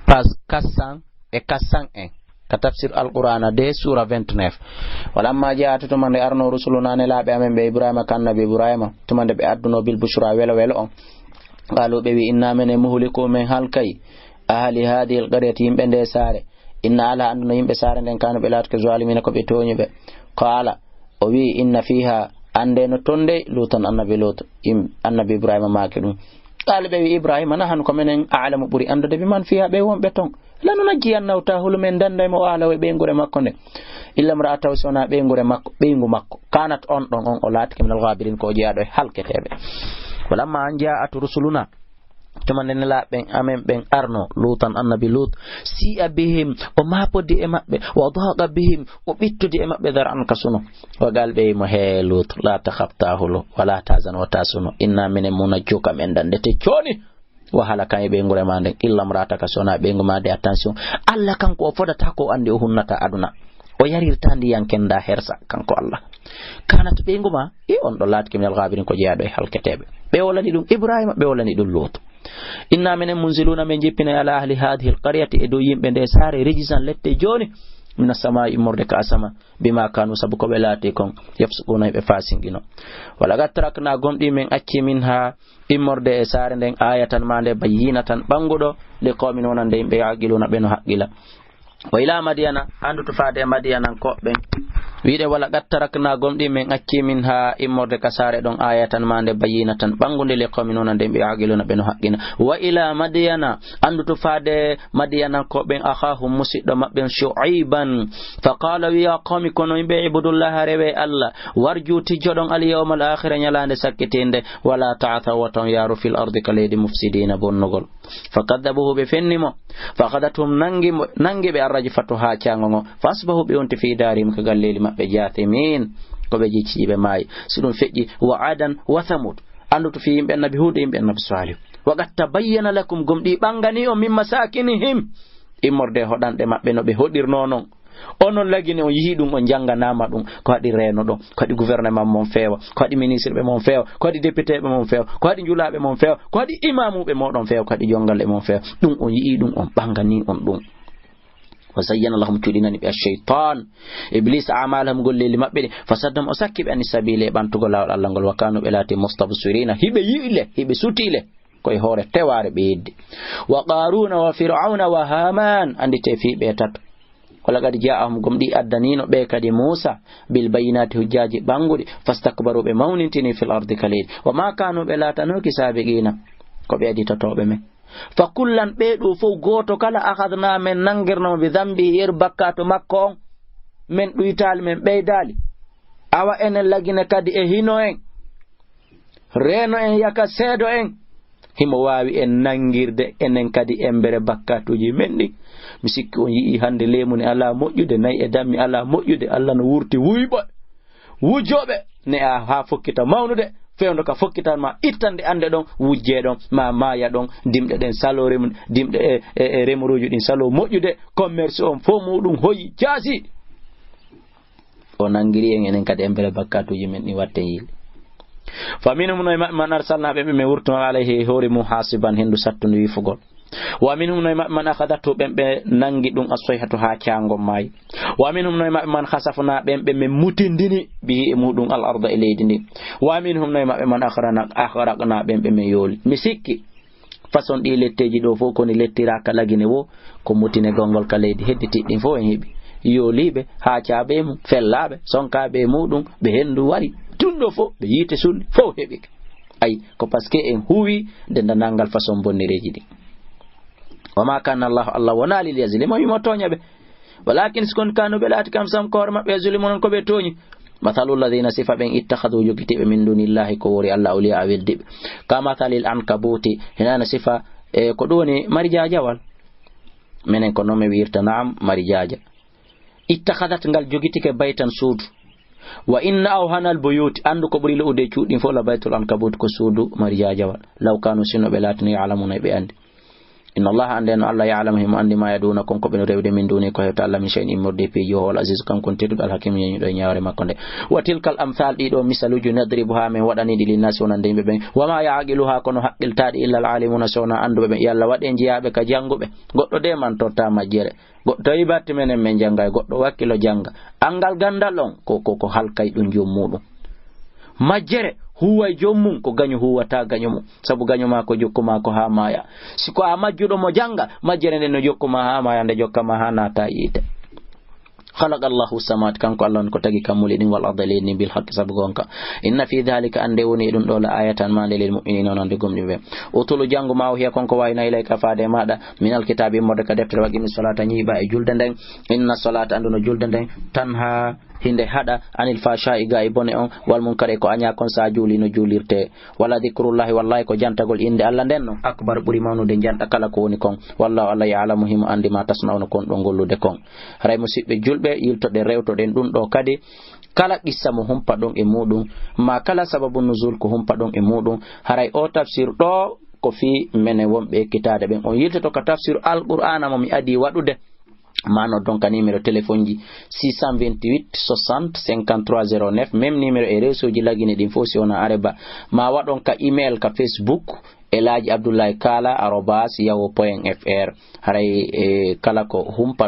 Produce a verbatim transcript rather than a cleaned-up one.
Page quatre cent e quatre cent un, ka tafsir Alqur'aana deux, suura vingt-neuf. Walamma jaa'at, tuma nde arno, rusuluna, nelaaɓe amen ɓe, Ibrahima, ka annabi Ibrahima, tuma nde ɓe adduno bil bushra, welo welo on, qaalu, ɓe wi, inna minen muhliku, men halkay, ahli haadihil qaryati, yimɓe nde saare, inna, alaa, annduno yimɓe saare nden, kaanu, ɓe laatake, zaalimiina, ko ɓe tooñuɓe. Qaala, o wi, inna fiiha, annde no ton dey, Luutan, annabi Luut. Yim-, annabi Ibrahima maaki ɗum. Qaala, ɓe wi Ibrahima, nahnu, ko menen, a'lamu, ɓuri anndude, biman fiiha, ɓe wonɓe ton. Lanunajjiyannahu, tawa hulu men dannday mo, wa ahlahu, e ɓeynguure makko nde. Illa imra'atahu, si wonaa ɓeynguure makko, ɓeyngu makko. Kaanat, on ɗon, on o laatake, minal ghaabiriin, ko o jeyaaɗo e halketeeɓe. Walamma an jaa'at rusuluna, tuma nde nelaaɓe ɓen amen ɓen arno, Luutan, annabi Luut, sii'a bihim, o maapodi e maɓɓe, wa daaqa bihim, o ɓittodi e maɓɓe, dar'an, ka suno. Wa qaala, ɓe wi mo, hee Luut, laa takhaf, taa hulu, wa laa tahzan, wota suno, inna minen munajjuuka, men danndete jooni, wa ahlaka, e ɓeynguure maa nden, illa imra'ataka, si wonaa ɓeyngu maa de, attention, Alla kanko o fodataa ko o anndi o hunnata aduna. O yarirtaa ndiyan kennda hersa, kanko Alla. Kaanat, ɓeyngu maa, e on ɗon laatake, minal ghaabiriin, ko jeyaaɗo e halketeeɓe. Ɓe wolani ɗum Ibrahima, ɓe wolani ɗum Luutu. Inna minen munziluuna, men jippinay, ala ahli haadihil qaryati, e dow yimɓe nde saare, rijzan, lette jooni, minas samaa'i, immorde ka asama, bimaa kaanu, sabu ko ɓe laati kon, yafsuquuna, ɓe faasinqino. Walaqad taraknaa, gomɗii men acci, minhaa, immorde e saare nden, aayatan, maande, bayyinatan, ɓannguɗo, li qawmin, wonande yimɓe, ya'qiluuna, ɓe no haqqila. Wa ila Madiyana, anndu to faade e Madiyanankooɓe ɓen. Wi'ude, walaqad taraknaa, gomɗii men acci, minhaa, immorde ka saare ɗon, aayatan, maande, bayyinatan, ɓanngunde, li qawmin, wonande yimɓe, ya'qiluuna, ɓe no haqqina. Wa ila Madiyana, anndu to faade Madiyanankooɓe ɓen, akhaahum, musiɗɗo maɓɓe on, Shu'ayban. Fa qaala, wi'i, yaa qawmi, kono yimɓe, ibudullaha, rewee Alla, warju, tijjoɗon, al yawmal aakhira, ñalaande sakkitiinde, wala ta'thaw, wota on yaaru, fil ardi, ka leydi, mufsidiina, bonnugol. Fa kaddabuuhu, ɓe fenni mo. Fa akhadathum, nangi mo, nangi ɓe, arrajfatu, haacaango ngo. Fa asbahu, ɓe wonti, fii daarihim, ka galleeli maɓɓe, jaathimiin, ko ɓe jicciiɓe, maayi. Si ɗum feƴƴi, wa aadan wa thamuud. Anndu to fii yimɓe annabi Huud e yimɓe annabi Saalihu. Wa qad tabayyana lakum, gomɗii ɓannganii on, min masakinihim, immorde e hoɗanɗe maɓɓe, no ɓe hoɗirnoo non. Onon Lagine, on yi'ii ɗum, on jannganaama ɗum. Ko waɗi reeno ɗon? Ko waɗi gouvernement mon feewa? Ko waɗi ministre ɓe mon feewa? Ko waɗi député ɓe mon feewa? Ko waɗi njulaaɓe mon feewa? Ko waɗi imaamuuɓe mooɗon feewa? Ko waɗi jonngalɓe mon feewa? Ɗum on yi'ii ɗum, on ɓannganii on ɗum. Wa zayyana lahum, cuɗinani ɓe, ash-shaytaan, Ibliisa, a'maalahum, golleeli maɓɓe ɗi, fa saddahum, o sakki ɓe, ani sabiili, e ɓantugol laawol Alla ngol, wa kaanu, ɓe laati, mustabsiriina, hiɓe yi'ile, hiɓe sutiile. Ko e hoore tewaare ɓe yeddi. Wa Qaaruuna wa Fir'awna wa Haamaan, annditee fii ɓe tato. Wa laqad jaa'ahum, gomɗii addaniino ɓe kadi Muusaa, bil bayyinaati, hujjaaji ɓannguɗi, fastakbaruu, ɓe mawnintini, fil ardi, ka leydi. Wa maa kaanuu, ɓe laatanooki, saabiqiina, ko ɓe aditotooɓe men. Fa kullan, ɓee ɗoo fof, gooto kala, akhadnaa, men nanngirno mo, bi dhanbihi, yeru bakkaatu makko on, men ɗuytaali, men ɓeydaali. Awa enen Lagine kadi e hino en. Reeno en, yaka seedo en, himo waawi en nanngirde enen kadi embere bakkaatuuji men ɗin. Mi sikki on yi'ii hannde leemu ne alaa moƴƴude, nayi e dammi alaa moƴƴude, Alla no wurti wuyɓe, wujjooɓe ne a haa fokkita mawnude, fewndo ka fokkitan ma ittande annde ɗon, wujjee ɗon, ma maaya ɗon, dimɗe ɗen saloo remu-, dimɗe e, e, e remuruuji ɗin saloo moƴƴude, commerce on fof muuɗum hoyi jaasi. O nanngiri en enen kadi embere bakkaatuuji men ɗin, watten yiile. Fa minhum, no e maɓɓe, man arsalnaa, ɓen ɓe men wurtuno, alayhi, e hoore mum, haasiban, henndu sattundu wiifugol. Wa minhum, no e maɓɓe, man akhadathu, ɓen ɓe nanngi ɗum, as-sayhatu, haacaango maayi. Wa minhum, no e maɓɓe, man khasafnaa, ɓen ɓe men mutindini, bihi, e muɗum, al arda, e leydi ndin. Wa minhum, no e maɓɓe, man akhrana-, akhraqnaa, ɓen ɓe men yooli. Mi sikki, façon ɗi letteeji ɗoo fof, koni lettiraaka Lagine woo, ko mutinegol ngol ka leydi hedditiiɗi ɗin fof en heɓi. Yooliiɓe, haacaaɓe e mum, fellaaɓe, sonkaaɓe e muɗum, ɓe henndu wari. Tun ɗoo fof, ɓe yiite sunni, fof heɓike. Ay, ko parce que en huuwi denndanangal façon bonnereeji ɗin. Wa maa kaana Allaahu, Alla wonaali, liyazlimahum, himo tooña ɓe. Walaakin, si kon, kaanu, ɓe laati, kam sam, ko hoore maɓɓe, yazlimuuna, ko ɓe tooñi. Mathalu lladiina, sifa ɓen, ittakhaduu, jogitiiɓe, min duunillaahi, ko woori Alla, awliyaa, weldiiɓe. Ka mathalil ankabuuti, hino wano sifa, e, ko ɗum woni mari jaajawal. Menen ko non men wi'irta, na'am, mari jaaja. Ittakhadat, ngal jogitike, baytan, suudu. Wa inna awhanal buyuuti, anndu ko ɓuri lo'ude e cuuɗi ɗin fof, la baytul ankabuuti, ko suudu mari jaajawal. Law kaanu, sinno ɓe laatino, ya'lamuuna, ɓe anndi. Inna Allaha, annde no Allah, ya'lamu, himo anndi, ma yaduuna, kon ko ɓe no rewde, min duuni, ko hewta Allah, min shay'in, immorde e piiji, wa huwal azizu, kanko on tedduɗo, al hakimu, ñeeñuɗo e ñaawre makko nde. Wa tilkal amthal, ɗiɗo misaluuji, nadribuha, min waɗani ɗi, linnaasi, wonande yimɓe ɓen, wa ma ya'qiluha, kono haqqiltaa ɗi, illa al alimuna, so wonaa annduɓe ɓen. Yalla waɗe jiyaaɓe ka jannguɓe, goɗɗo de mantorta majjere, goɗɗo tawi batti menen men janngay, goɗɗo wakkilo jannga. Anngal ganndal on, ko, ko, ko halkay ɗum joom muɗum. Majjere huuway joom mum ko gaño huuwata gaño mum, sabu gaño maa ko jokku maa ko haa maaya. Si ko a majjuɗo mo jannga, majjere nden no jokku maa haa maaya, nde jokka maa haa naata yiite. Khalaqa Allahu samawati, kanko Allah on ko tagi kammuuli ɗin, wal arda, leydi ndin, bil haqqi, sabu gonka. Inna fi dhalika, annde woni e ɗum ɗo, la ayatan, maande, lil mu'minina, wonande gomɗinɓe. Utulu, janngu, ma uhiya, kon ko wahina, ilayka, faade e maɗa, minal kitaabi, immorde ka deftere, wa aqimi salata, ñiiɓa e julde nden. Inna salata, anndu no julde nden, tanha, hinde haɗa, anil fahsha'i, ga e bone on, wal munkari, ko aña kon, sa juuli no juulirte. Wala dhikrullahi, wallahi ko jantagol innde Allah nden no, akbar, ɓuri mawnude janɗa kala ko woni kon. Wallahu, Allah, ya'lamu, himo anndi, ma tasna'una, kon ɗon gollude kon. Haray, musiɓɓe julɓe, yiltoɗen, rewtoɗen ɗum ɗo kadi. Kala qissa mo humpa ɗon e muɗum, ma kala sababu nuzul ko humpa ɗon e muɗum, haray o tafsir ɗo ko fii menen wonɓe ekkitaade ɓen. On yiltoto ka tafsir Alqur'aana mo mi adii waɗude. Ma noddon ka numéro téléphone ji six cent vingt-huit soixante cinquante-trois zéro neuf, même numéro e réseau ji Lagine ɗin fof, si wona Areba. Ma waɗon ka email, ka Facebook, Elaaji Abdoulaye Kala arobase yahoo point F R. Haray, e, kala ko humpa ɗon